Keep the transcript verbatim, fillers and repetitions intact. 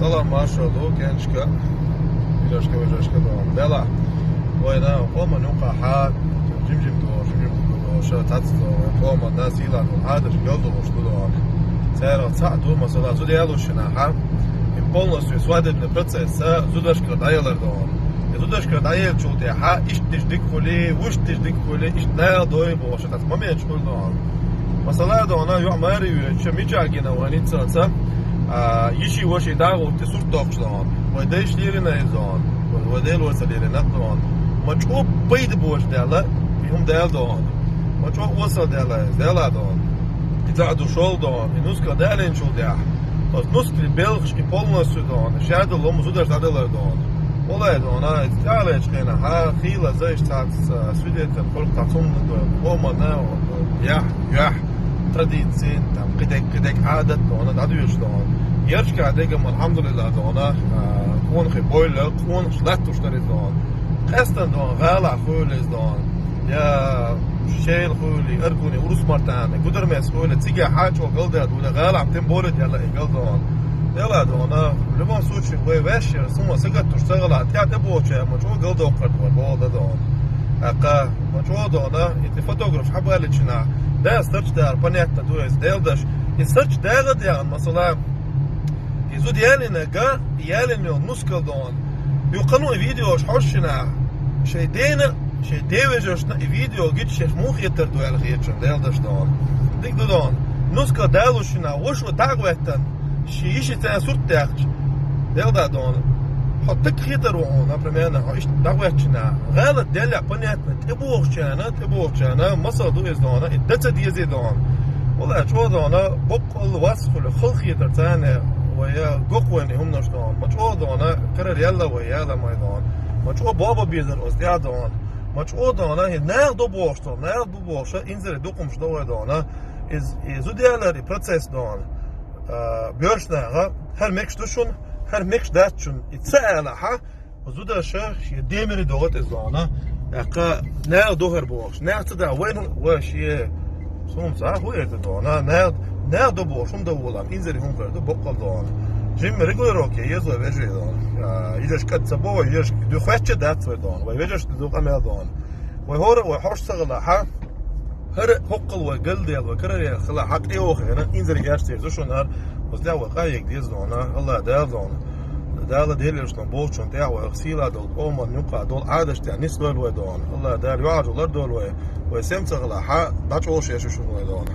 Салам, маршал ду, кӀенташка, йижарашка, вежарашка, дон. Дела, вайна къоман юкъа хьа, жим-жим ду, жим-жим ду, ша тац ду, къоман нас йила ду, хьадаш гал ду, шу ду, дон. Церал цаӀ ду, масала, зуда ялушина хьа, и полностью свадебный процесс, а, зудашка дӀаялар, дон. И зудашка дӀаялчул тӀехьа, иштта дика хуле, вуштта дика хуле, иштта дӀаял дой, бо, ша тац момент хул, дон. Масала, дон, йоӀ маьре веъча, мича гина вай ниццанца, а, йиши ваши дагӀутти сурт дохуш, дон. Вай дайша лерина иза, дон. Вай, вай дайла вацал лерина, дон. Ма чӀо пайда бош даьлла, и хӀума даьлла, дон. Ма чӀо осал даьлла иза, даьлла, дон. И цхьа ду шол, дон, и нуска даьллинчул тӀехьа. Оцу нускали белхаш и полностью, дон, шадал лом зудаш дӀадалар, дон. Валай, дон, а, иза тӀехьалечу хенахь, хьан хийла зайш цхьацца свидетель, хӀорш цхьа цунна, дон, къомана, дон, яхь, яхь, традицин, там, кхидерг, кхидерг Ӏадат, дон, дӀадоьшуш, дон. Ярчка дегам, алхьамдулиллахӀ, дон, а, къонахий бойла, къонахаш латтош дара иза, дон. Къаьстина, дон, гӀалахь хуьлу иза, дон. Я Шел хуьлий, Аргуни, Урус-Мартани, Гудармес хуьлий, цига хьа чӀогӀа галдаьлла, вуьла гӀалахь тем более даьлла и гал, дон. Даьлла, дон, в любом случае, вай ваьшшера сума сагатуш ца гӀала, тӀе тӀе бохуча, ма чӀогӀа галдоккхур ду вай, боху дан, дон. ТӀаккха, ма чӀогӀа, дон, и тӀе фотограф хьабалличина, да, сарч дара, понятно ду иза, делдаш. И сарч дагӀа дегӀан, масала, и зуда ялинарг, ялина йолу нускал, дон. Юкъано и видеош хьожуш хилахь, шайн дена, шайн девежаршна и видео гича шаьш муха хетар ду аьлла хеташ, делдаш, дон. Дика ду, дон. Нускал далуш хилахь, ваша дӀа а гӀоьттина, шен йишица сурт даьхча, делда, дон. Хьо дика хетар ву хьуна, например, хьо иштта дӀа а гӀоьттина, гӀалат деллехь, понятно, тӀебогӀучарна, тӀебогӀучарна, масал ду иза, дон, и дан ца дезий, дон. Валай, чӀогӀа, дон, боккъал вас хуьлу, халахетар царна, вай, я, гохь вайна и хӀуманаш, дон. Ма чӀогӀа, дон, карара яьлла вай, яла май, дон. Ма чӀогӀа баба безар оцу тӀехь, дон. Ма чӀогӀа, дон, и наха до бохуш, дон, наха бу бохуш, инзаре дукхамаш до вай, дон. Иза, и зуда ялар, и процесс, дон. А, боьрша наха, хӀара мегаш ду шуна, хӀара мегаш дац шуна. И ца алахь, зудаша шен демире догӀу иза, дон. ТӀаккха наьха ду хӀара бохуш. Наьха ца да, вайна, вай шен, суна ца хӀу эр ду, дон. Наьха, наьха ду бохуш, хӀума дан волам, инзаре хӀума хир ду, боккъал, дон. Жимма регулировка еза вай вежарий, дон. А, йижарш кӀад ца бо вай, йижарш дуьххьачча дац вай, дон. Вай вежаршна ду къамел, дон. Вай хӀора, вай хьош ца гӀала хьа, хӀара хӀоккхул вай галдаьлла, вай карара яьлла хилахь, хьан тӀе йохийна, инзаре гӀерташ деза шуна хӀара, оцу тӀехь вай къахьега деза, дон, Аллах Дала, дон. Дала Делера шуна болчун тӀехь вай сийла долу, къоман юкъа долу Ӏадаташ тӀехь нисдойла вай, дон. Аллах Дала юьхьӀаьржо лардойла вай, вай сема ца гӀала хьа, дӀачӀогӀа шаьш ю шуна вай, дон.